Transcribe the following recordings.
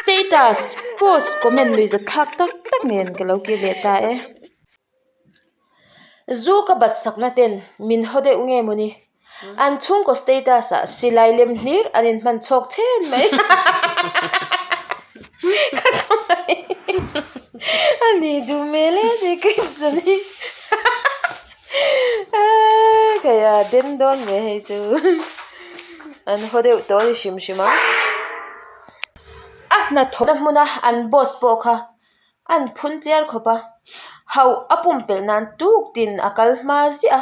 Status post comment nuihzat thlak tak tak nen ka lo kir leh ta e. Zu ka bat sakna ten min haw deuh nge mawni? An chhungkaw status ah silai lem hlir an inhman chhawk chhen mai. Ka khawngaih a ni duh hmel e tih caption hi. Kei a den dawn ve hei chu an haw deuh tawh a ni hrim hrim ang. A hnathawhna hmuna an boss pawh kha an phun chiar khawp a, hauh a pumpelh nan tuk tin a kal hma ziah a,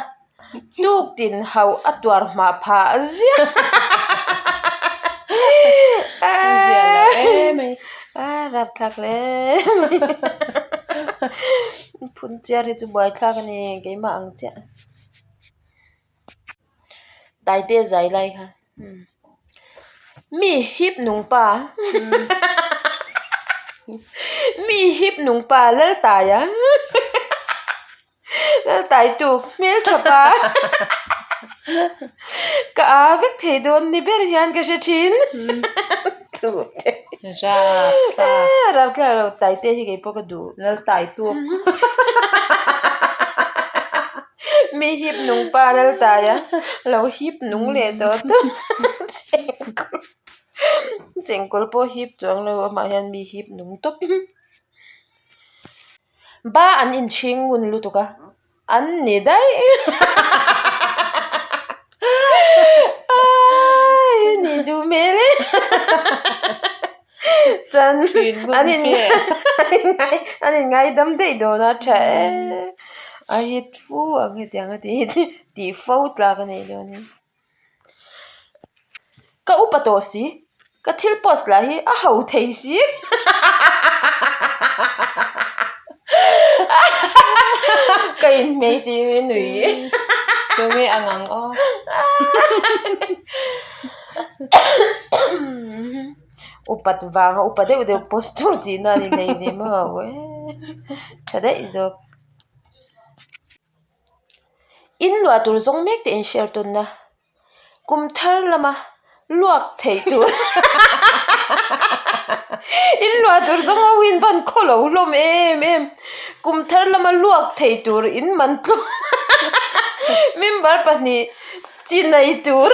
tuk tin hauh a tuar hma phah ziah a rapthlak hle mai. Phun chiar hi chu buaithlak a ni keimah ang chiah Taite zai lai kha mi hip nung pa mi hip nung pa Laltaia Laltai tuk hmel tha pa ka a vek thei dawn ni ber hian ka hre thin Rapthlak lo Taite hi keipawh ka duh. Laltai tuk. Mi hip nung pa Laltaia lo hip nung leh tawh tawp chengkawl chengkawl pawh hip chuang lo amah hian mi hip nung tawp. Ba an inchhing ngun lutuk a. An ni daih. Ai ni duh hmel e. Chuan an in an in ngaidam daih dawn a tha e. A hit fu ang hetiang a tih tih fo tlak a nih dawn hi. Ka upa tawh si, ka thil post lah hi a ho thei si. Ka inhmei tih hi nui. Tunge ang ang aw. Upat vanga upa deuh deuh post tur tihna a ni nei ni maw e. Tha daih zawk. In luah tur zawng mek te in share tawnna kum thar lama luak theih tur in luah tur zawng ho in ban khaw lo hlawm em em kum thar lama luak thei tur in man tlawm member pahnih chi nei tur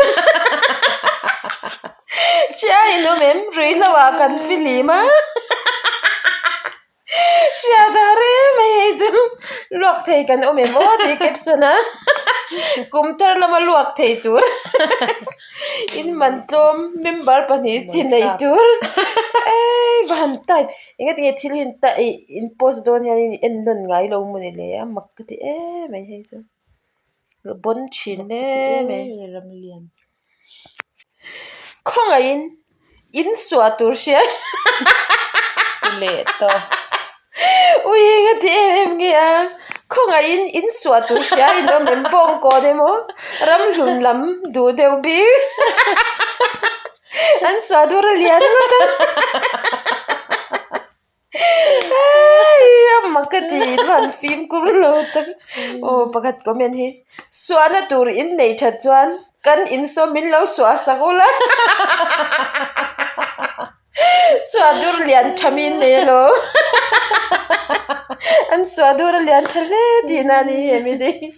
hria in awm em ruihhlo ah kan fihlim a. Hriat a rem mai hei chu luak thei kan awm em aw tih caption a kum thar lama luak thei tur in man tlawm member pahnih chi nei tur eii va han type enga tinge thil hi in type in post dawn hian in en nawn ngai lo maw ni le a mak ka ti em mai hei chu bon thin hle mai. Khawngaihin in suah tur hria leh tawh. Ui enga ti em em nge a khawngaihin in suah tur hria in awm em bawngkawn emaw ramhlun lam duh deuh bik an suah dur a lian ngawt a. A mak ka ti in han fimkhur lo tak aw pakhat comment hi suahna tur in nei that chuan kan insawm min lo suah sak ula suah dur lian tha mi in nei alawm an suah dur a lian tha hle tihna a ni hemi te hi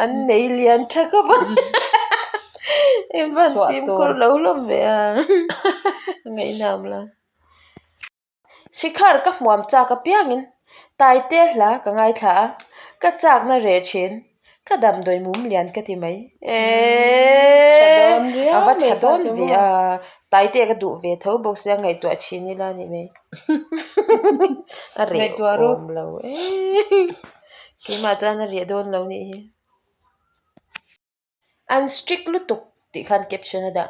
an nei lian tha khawp a engvang fimkhur lo hlawm ve a ngaihnam la. Shikhar ka hmuam chak apiangin Taite hla ka ngaithla a, ka chakna reh thin, ka damdawi mum lian ka ti mai. Eeeee a va tha dawn ve a, Taite ka duh ve tho bawk sia ngaihtuah thin ila a ni mai. A reh awm lo eeeee keimah chuan a reh dawn lo nih hi. An strict lutuk tih khan caption a dah.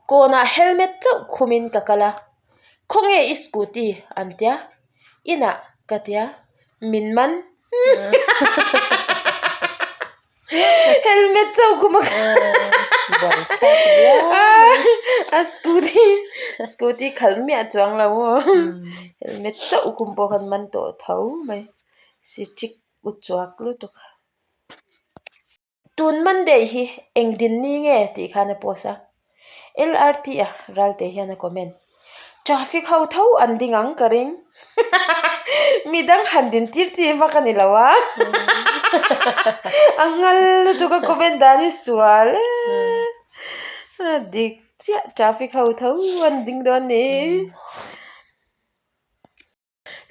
Kawnah helmet chauh khumin ka kal a, khawnge i scooty an tia, inah ka tia, min man helmet chauh khum a a scooty scooty khalh miah chuang lo maw helmet chauh khum pawh khan man tawh tho mai strict uchuak lutuk a. Tun Monday hi eng din ni nge tih khan a post a, LRT a Ralte hian a comment. Traffic ho tho an ding ang ka ring. Midang han din tir chi vak a ni lo a. A nghal lutuk a comment dan hi sual e. A dik chiah traffic ho tho an ding dawn ni.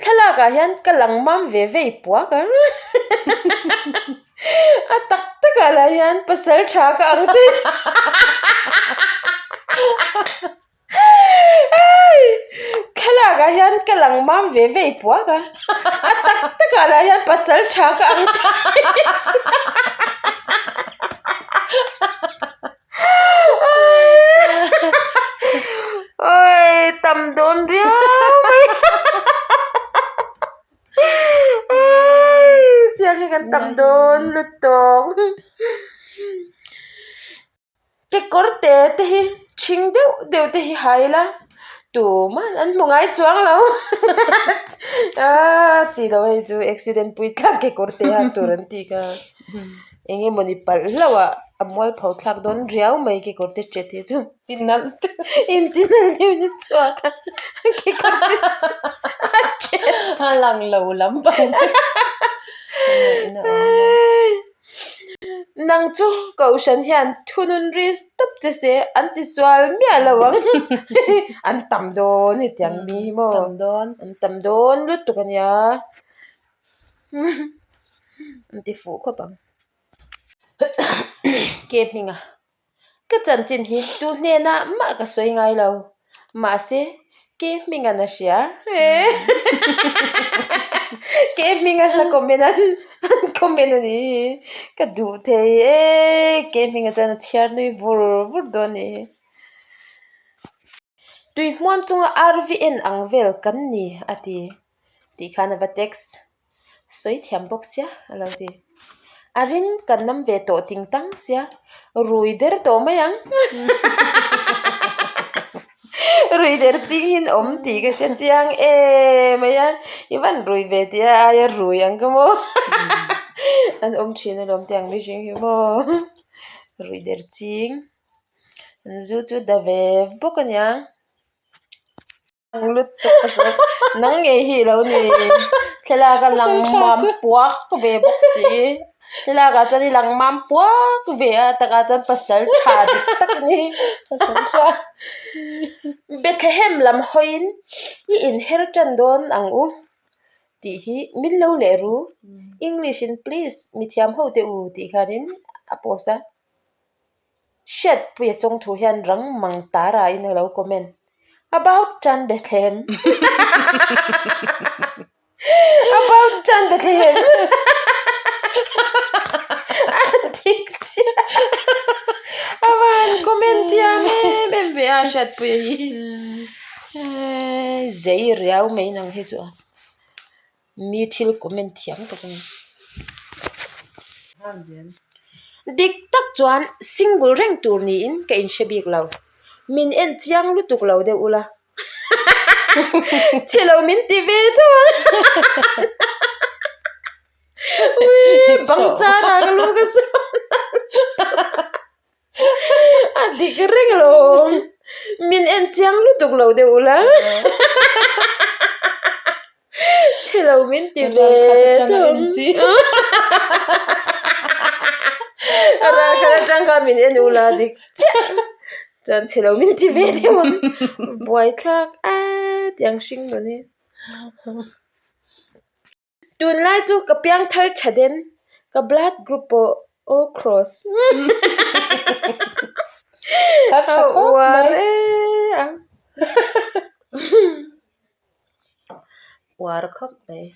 Thlalak ah hian ka lang mam ve vei puak ang. A tak tak ah lah hian pasal tha ka ang thei. Thlalak ah hian ka lang mam ve vei puak a. A tak tak ah lah hian pasal tha ka ang thei. Oi tam dawn riau mai tiang hi kan tam dawn lutuk kekawr te te hi ṭhing deuh deuh te hi ha ila tuman an hmu ngai chuang lo aaa chi lo hei chu accident pui thlak kekawr te hak tur an tih kha. Eng emawni palh hlauh ah a mualpho thlak dawn riau mai kekawr te ṭet hi chu. Inalh deuh. Intinalh deuh in a chhuak a kekawr te chu a ṭet. A lang lo lampang chu. Nang chu Kohhran hian thunun ri stop che se an ti sual miah lo ang. An tam dawn hetiang mi hi maw. Tam dawn. An tam dawn lutuk a nia. An ti fuh khawp ang. Ke hminga ka chanchin hi tu hnenah mah ka sawi ngai lo. Mahse ke hminga na hria. Ke hminga hla comment an comment a ni hi. Ka duh thei e. Ke hminga chuan a chhiar nui vur vur dawn a ni hi. Tui hmuam chunga RV en ang vel kan ni a ti. Tih khan a va text sawi thiam bawk sia a lo ti. A ring kan nam ve tawh ting tang sia rui der tawh mai ang. Rui der ching hin awm tih ka hre chiang em mai a, i van rui ve tih a aia rui ang ka maw. An awm thin alawm tiang mihring hi maw. Rui der ching. An zu chu da ve bawk a nia. Nang ngei hi ilo ni thlalak a lang mam puak ve bawk si thlalak ah chuan i lang mam puak ve a takah chuan pasal tha dik tak a ni pasal tha Bethlehem lam hawiin i inher tan dawn ang u tih hi min lo leh ru English in please mithiam ho teh u tih khanin a post a. Hriatpuia chawng thu hian rang mang tara in a lo comment About Tan Bethlehem About Tan Bethlehem A dik chiah A van comment thiam em em ve a Hriatpuia hi Zei riau mai nang hi chu a Mi thil comment thiam tak a ni. Dik tak chuan single reng tur niin ka inhre bik lo. Min en chiang lutuk lo deuh ula. Chhe lo min ti ve tho ang. Ui bang char ah ka lu ka sawn. A dik reng alawm. Min en chiang lutuk lo deuh ula. Chhe lo min ti ve thung. A ral khat atang khan min en ula dik chiah. Chuan chhe lo min ti ve deuh ang. Buaithlak a tiang hring nun hi. Tunlai chu ka piang thar tha den, ka blood group pawh O cross. A uar e a. Uar khawp mai.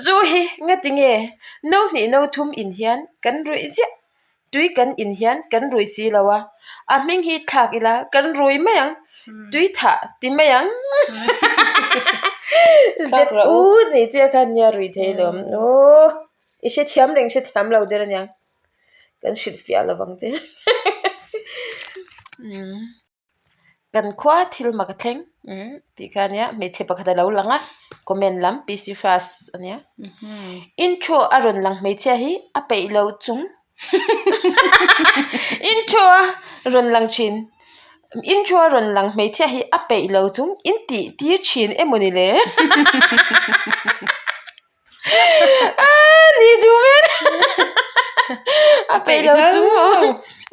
Zu hi ngati nge no hnih no thum in hian kan ruih ziah Tui kan in hian kan rui si lo a, a hming hi thlak ila kan rui mai ang, tui thah ti mai ang. Zet u ni chiah khan nia rui thei lo awm. Aw i hrethiam reng hrethiam lo der aniang kan hrilhfiah lo vang che. Kan khua thil mak a thleng tih kha ania hmeichhe pakhat a lo lang a comment lam PC Hras ania intro a rawn lang hmeichhia hi a peih lo chung intro a rawn lang thin. Intro a rawn lang hmeichhia hi a peih lo chung in tih tir thin emaw ni le? Aaa ni duh hmel a peih lo chung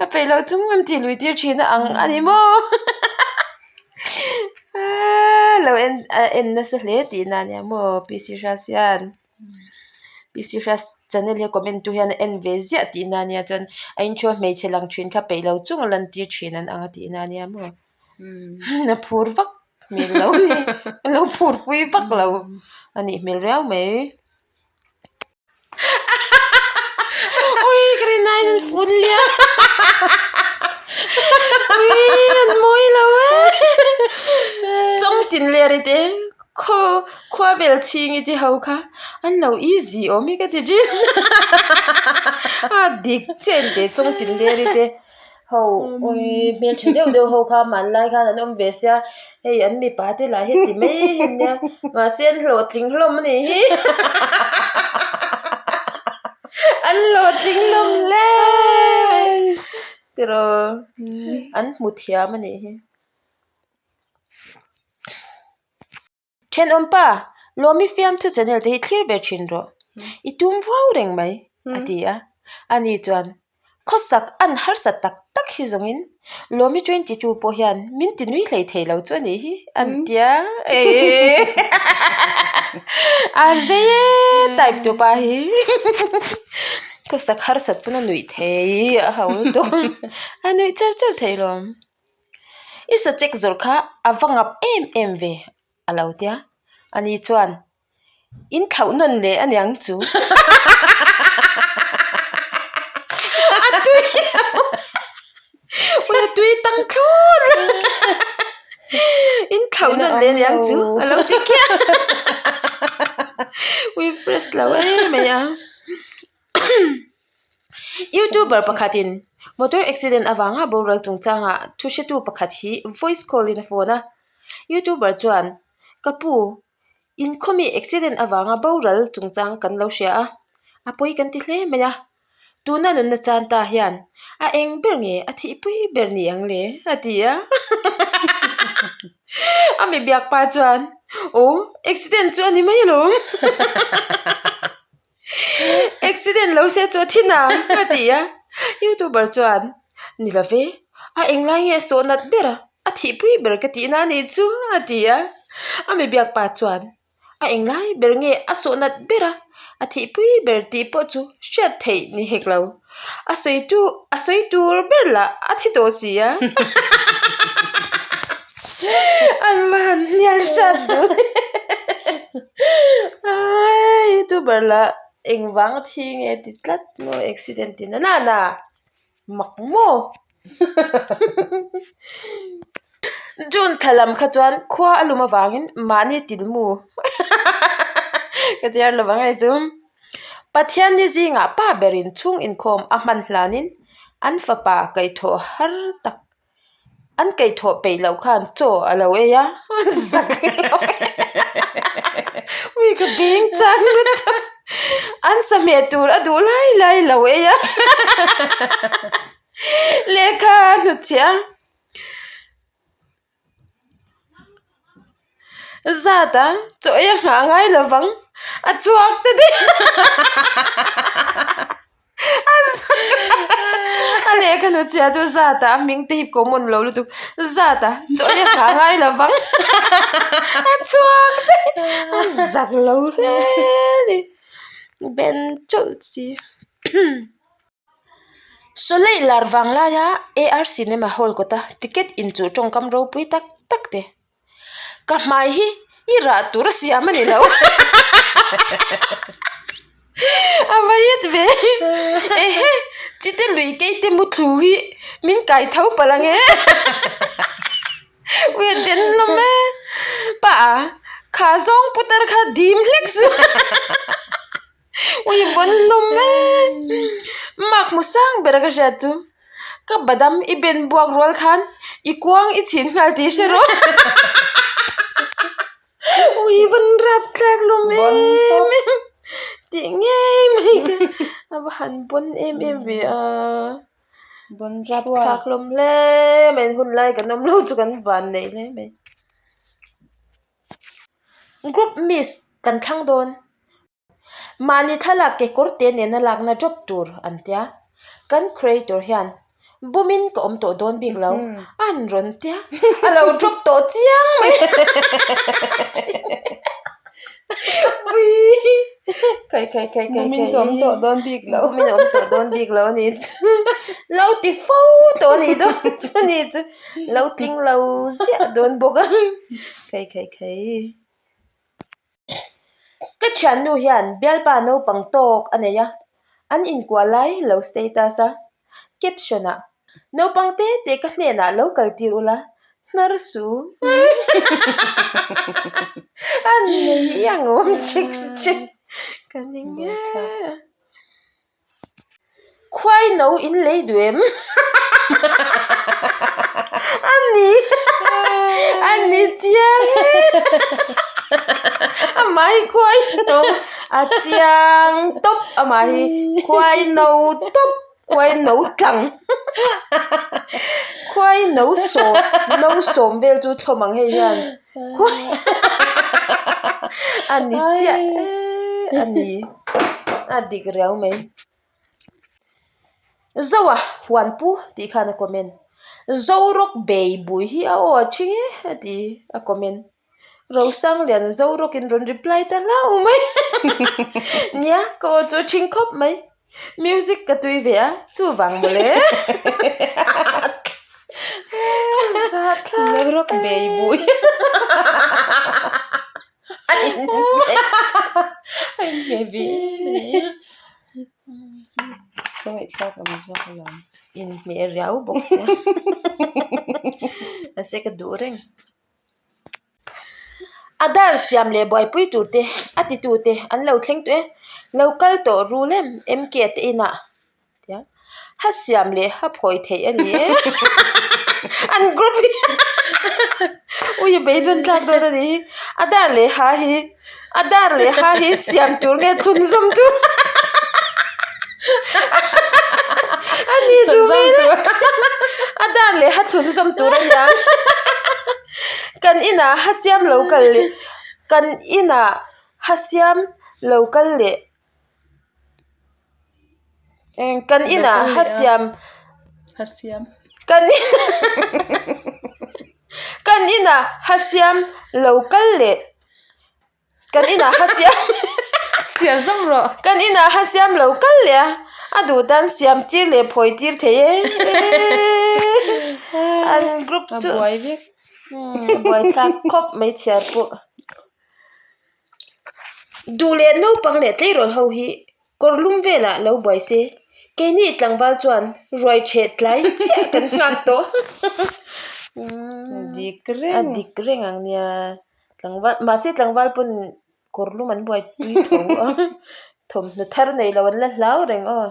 a peih lo chung an tih lui tir thin a ang a ni maw aaa lo en a en nasa hle tihna a nia maw P C Hras hian P C Hras channel hi comment tu hian a en ve ziah tihna a nia chuan a intro hmeichhe lang thin kha peih lo chung a lan tir thin an ang a tihna a nia maw a phur vak. Hmel lo ni lo phur pui vak lo a nih hmel riau mai ui ka rin aiin an fun liam ui an mawi lo e chawng tin leh ri te khaw khua vel chhing i ti ho kha an lo easy awm hi ka ti thin a dik chiah in teh chawng tin leh ri te. Ho ui hmeltha deuh deuh ho kha hmanlai khan an awm ve sia hei an mipa te lah hi ti mai hi ania mahse an hlawhtling hlawm a nih hi an hlawhtling hlawm hle mai tiraw an hmu thiam a nih hi. Thenawmpa, Lawmi fiamthu channel te hi thlir ve thin rawh. I tum vuau reng mai, a ti a. Ani chuan, Khawsak an harsa tak tak hi zawngin Lawmi 22 pawh hian min ti nui hlei thei lo chu a nih hi, an tia. A zei e type tu pa hi. Khawsak harsat pawn a nuih thei a ho lutuk. A nuih char char thei lawm. I sachek zawrh kha a va ngap em em ve a lo tia ani chuan in thlauh nawn leh a niang chu a tui ui a tui tang thlawt in thlauh nawn leh a niang chu a lo ti khiah ui fresh lo em mai a. Youtuber pakhatin motor accident avanga boral chungchangah thuhretu pakhat hi voice call in a phone a. Youtuber chuan, Ka pu, in khawmi accident avanga boral chungchang kan lo hria a, a pawi kan ti hle mai a. Tuna nunna chan ta hian a eng ber nge a thihpui ber ni ang le? a ti a. A mi biak pa chuan, Aw, accident chu a ni mai alawm. Accident lo se chu a thi nang a ti a youtuber chuan ni lo ve a englai nge a sawh nat ber a a thihpui ber ka tihna a nih chu a ti a a mi biak pa chuan a englai ber nge a sawh nat ber a a thihpui ber tih pawh chu hriat theih ni hek lo a sawi tu a sawi tur ber lah a thi tawh si a an va han hnial hrat duh aii youtuber lah engvang a thi nge ti tlat maw accident in a nana mak maw June thla lam kha chuan khua a lum avangin mahni tilmu ka chiar lo ang hei chu Pathian ni zingah pa berin chhung inkhawm a hman hlanin an fapa kaihthawh har tak An kaihthawh peih loh khan chaw a lo ei a, zak ui ka beng chang lutuk an sahmeh tur a duh lai lai lo ei a lehkha a hnutchhiah a. Zat a chaw ei a nghah ngai lo vang a chhuak ta daih a lehkha hnutchhiah chu zat a a hming te hi common lo lutuk zat a chaw ei a nghah ngai lo vang a chhuak daih a zak lo hle a ni ben chawlh chi. Sawlei lar vang laia AR Cinema Hall kawta ticket inchuh tawngkam ropui tak tak te. Ka hmai hi i rah tur a siam a ni lo. A va hit ve. Ehe, chite lui keite muthlu hi min kai tho palh ang e. Ui a den hlawm e. Pa a, kha zawng putar kha dim hlek chu. Ui vawn hlawm e mark hmu sang ber a ka hriat chu ka badam i ben buak rual khan i kuang i chhin nghal tih hre rawh ui vawn rap thlak hlawm em em tih ngei mai ka a va han bawn em em ve a. Rapthlak hlawm hle mai hun lai kan awm lo chu kan van neih hle mai. Group miss kan thlang dawn. Mahni thlalak kekawr te nena lakna drop tur an tia. Kan creator hian bumin ka awm tawh dawn bik lo an rawn tia. A lo drop tawh chiang mai. Kai kai kai kai Bumin ka awm tawh dawn bik lo. Bumin a awm tawh dawn bik lo a nih chu. Lo ti fo tawh a nih dawn chu a nih chu. Lo tling lo ziah dawn bawk a. Kai kai kai. Ka thiannu hian bialpa naupang tawk a nei a, an inkuah lai lo status a, caption ah, Naupang te te ka hnenah lo kal tir ula, hnar su a nei ang awm chek chek ka ning e. Khuai no in lei duh em? A ni a ni chiang e amah hi khuai no a chiang tawp amah hi khuai no tawp khuai no tlang khuai no sawm no sawm vel chu chhawm ang hei hian khuai a ni chiah e a ni. A dik riau mai. Zoa huanpu tih khan a comment. Zorawk bei bui hi a aw a thing e a ti a comment. Rosanglian Zorawk in rawn reply ta hlauh mai. Nia ka aw chu a thing khawp mai. Music ka tui ve a chuvang mawle. Zorawk bei bui. A inhmeh a inhmeh ve em a ni. Ka ngaihthlak ang zawk alawm. Inhmeh riau bawk sia. Mahse ka duh reng. A dar siam leh buaipui tur te a titu te an lo thleng tawh e. Lo kal tawh rul em MK te inah. Tia ha siam leh ha phawi theih a ni e an group hi ui a beidawn tlak dawn a ni hi a dar leh ha hi a dar leh ha hi siam tur nge thlun zawm tur a ni duh mai a dar leh ha thlun zawm tur a nia kan inah ha siam lo kal leh kan inah ha siam lo kal leh. Eng kan inah ha siam ha siam kan kan inah ha siam lo kal leh kan inah ha siam chhiar zawm rawh kan inah ha siam lo kal leh a a duh tan siam tir leh phawi tir thei e an group chu a buai vek a buai thlak khawp mai chhiar pawh. Duh leh naupang leh tleirawl ho hi kawr lum velah lo buai se, keini tlangval chuan ruai theh tlai chiah kan nghak tawh. A dik reng. A dik reng ang nia. Tlangval, mahse tlangval pawn kawr lum an buaipui tho a, thawmhnaw thar nei lo an la hlau reng aw.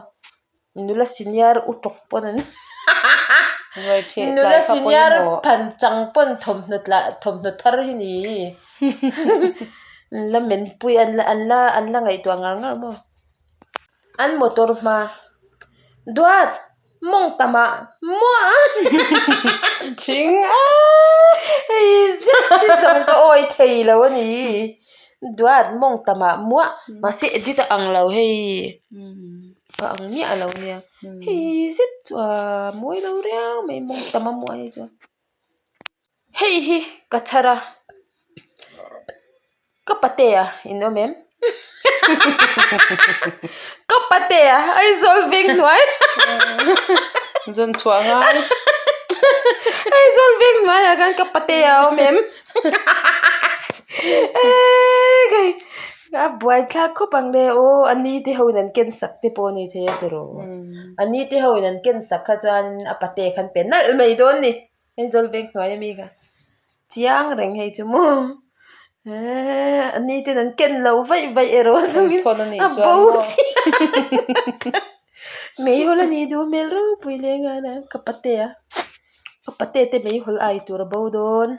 Nula senior u tawk pawn an Nula senior phan chang pawn thawmhnaw tla thawmhnaw thar hi ni an la men pui an la an la an la ngaihtuah ngar ngar maw an motor hma duat mawng tamah muah Thing a hei zet hi zawng ka awi thei lo a ni duat mawng tamah muah mahse edit a ang lo hei. A ang miah lo nia hei zet chu a mawi lo riau mai mawng tam a muah hi chuan hei hi ka chhar a ka patea in awm em ka patea Aizawl veng hnuai zawn chhuah ngai Aizawl veng hnuaiah khan ka patea a awm em A buaithlak khawp ang le aw a ni te ho in an ken sak te pawh a ni thei a tiraw a ni te ho in an ken sak kha chuan a pate khan pe nalh mai dawn ni Aizawl veng hnuai ami kha chiang reng hei chu maw eee a ni ten an ken lo vaih vaih erawh zawngin a bo chiang meihawl a nih duh hmel ropui leh nghal a ka pate a ka pate te meihawl ai tur a bo dawn.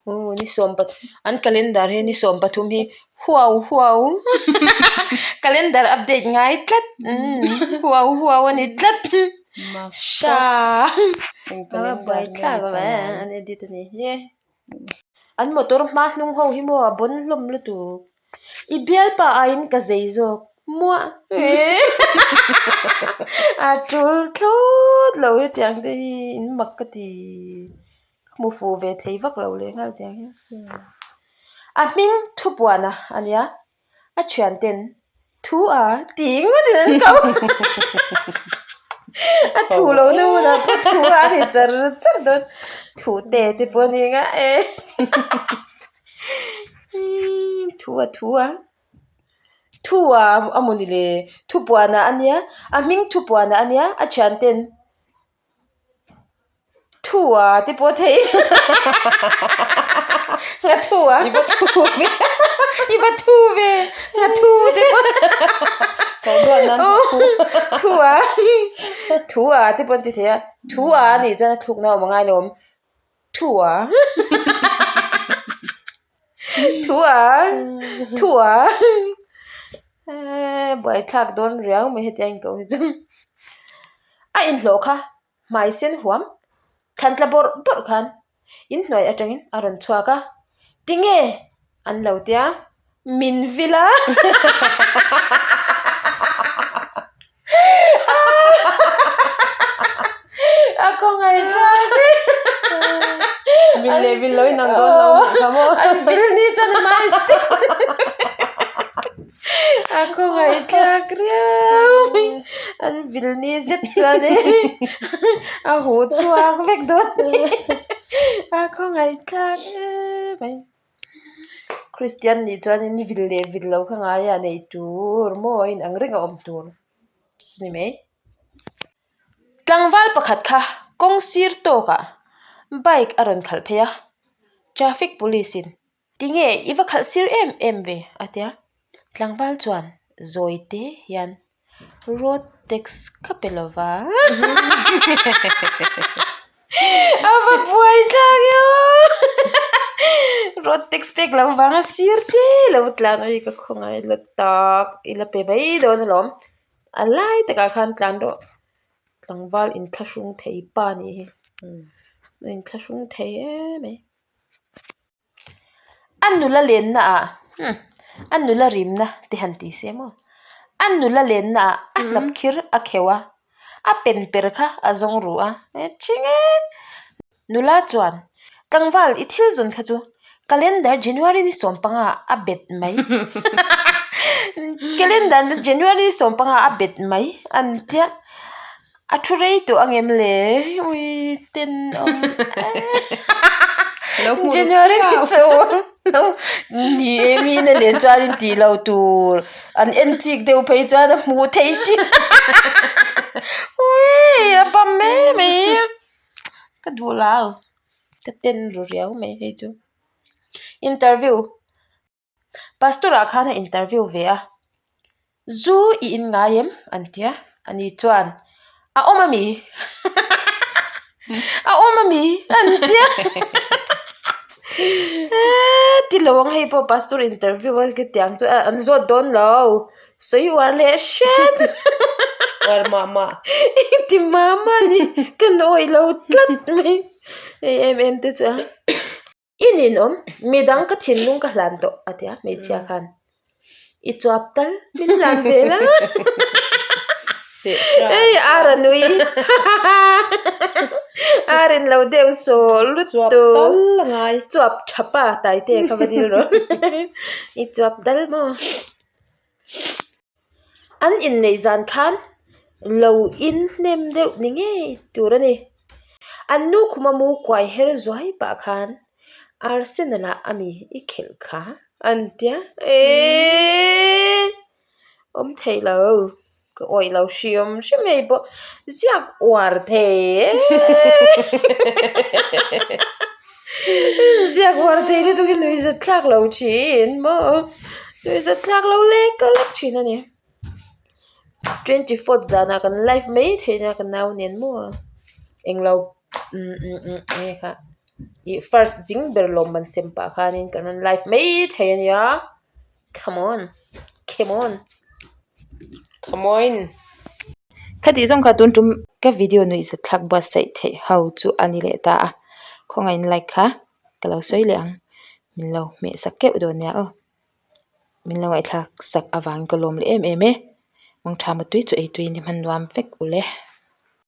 Aw ni sawm path an calendar hi ni 13 hi Huau huau calendar update ngai tlat huau huau a ni tlat sha a buai thlak awm e an edit a ni hi an motor hma hnung ho hi maw a bawn hlawm lutuk i bialpa aiin ka zei zawk muah a tul thlawt lo hetiang te hi in mak ka ti. Ka hmu fuh ve thei vak lo leh nghal tiang hian. A hming thupuana a nia, a thian ten thu a ti ngawtin an ko. A thu lo na hunah pawh thu a ni char char dawn. Thu te te pawh a ni nga e. Thu a thu a. Thu a a maw ni le? Thupuana a nia, a hming thupuana a nia, a thian ten. Thua te pawh thei nga thua I va thu ve i va thu ve nga thu te pawh Ko duat nan thu thua thua te pawh an ti thei a thua a nih chuan a thlukna a awm angai lo awm thua thua thua buaithlak dawn riau mai hetiang in ko hi chu a inhlawh kha hmai sen huam thlan tla bawrh bawrh khan inhnuai atangin a rawn chhuak a tinge an lo tia min vil a a khawngaih thlak e Vil leh vil lo in ang dawn lo nih kha maw an vil ni chuan a hmai sen a khawngaih thlak riau mai an vil ni zet chuan e a huh chhuak vek dawn a khawngaih thlak em mai. Kristian nih chuanin vil leh vil lo kha ngai a nei tur maw a inang reng a awm tur chu ni mai. Tlangval pakhat kha kawng sir tawkah bike a rawn khalh phei a, traffic police in tinge i va khalh sir em em ve a tia, tlangval chuan zawi te hian Road tax ka pe lo va. A va buai thlak e aw. Road tax pek lo vang a sir te lo tlan a hi ka khawngaih la tak i la pe mai dawn alawm. A lai takah khan tlan rawh. Tlangval inthlahrung thei pa nih hi. A inthlahrung thei em mai. A nula lenna ah hmm a nula rimna te han ti se maw a nula lenna ah a hnap khir a kheuh a a pen per kha a zawng ru a ṭhing e nula chuan tlangval i thil zawn kha chu calendar January ni sawmpanga a bet mai calendar January ni sawmpanga a bet mai an tia. A thu rei tawh ang em le? Ui tenawm e. January ni sawm lo ni e mi na len chuan in tih lo tur an en chik deuh phei chuan a hmuh theih si. Ui a bam mai mai ka duh lo ka ten ru riau mai hei chu. Interview. Pastor ah khan a interview ve a, zu i in ngai em? An ti a, ani chuan a awm ami? A awm ami? An ti a eee ti lo ang hei pawh pastor interview a khitiang chu an zawt dawn lo sawi uar leh hret uar mah mah ti mah mah a ni ka nawih lo tlat mai hei em em te chu a. I ninawm, midang ka thinlung ka hlan tawh a ti a hmeichhia khan. I chuap tal min hlan ve la. Ei ar a nui. Ar in lo deuh saw lut Chuap tal a ngai. Chuap tha pa taite kha va dil rawh. I chuap tal maw. An inneih zan khan lo in hnem deuh ni ngei tur a ni. An nu khuma mu kuai her zuai pah khan Arsenal ah ami i khelh kha an tia eeeee awm thei lo ka awih lo hriam hrim hei pawh ziak uar thei eeeee ziak uar thei lutuk hi nuihzat thlak lo thin maw. Nuihzat thlak lo lek lek thin a ni. 24th zanah kan live mai theih na ka nau nen maw englo umm umm umm enge kha ih first zing ber lawm man sem pah khanin kan rawn live mai thei a nia. Come on come on come on Khatih zawng kha tun tum ka video nuih zat thlak buatsaih theih ho chu a ni leh ta a khawngaih in like kha ka lo sawi leh ang min lo hmeh sak keuh dawn nia aw min lo ngaihthlak sak avangin ka lawm leh em em e mangtha mutui chu eitui ni hman nuam vek ule.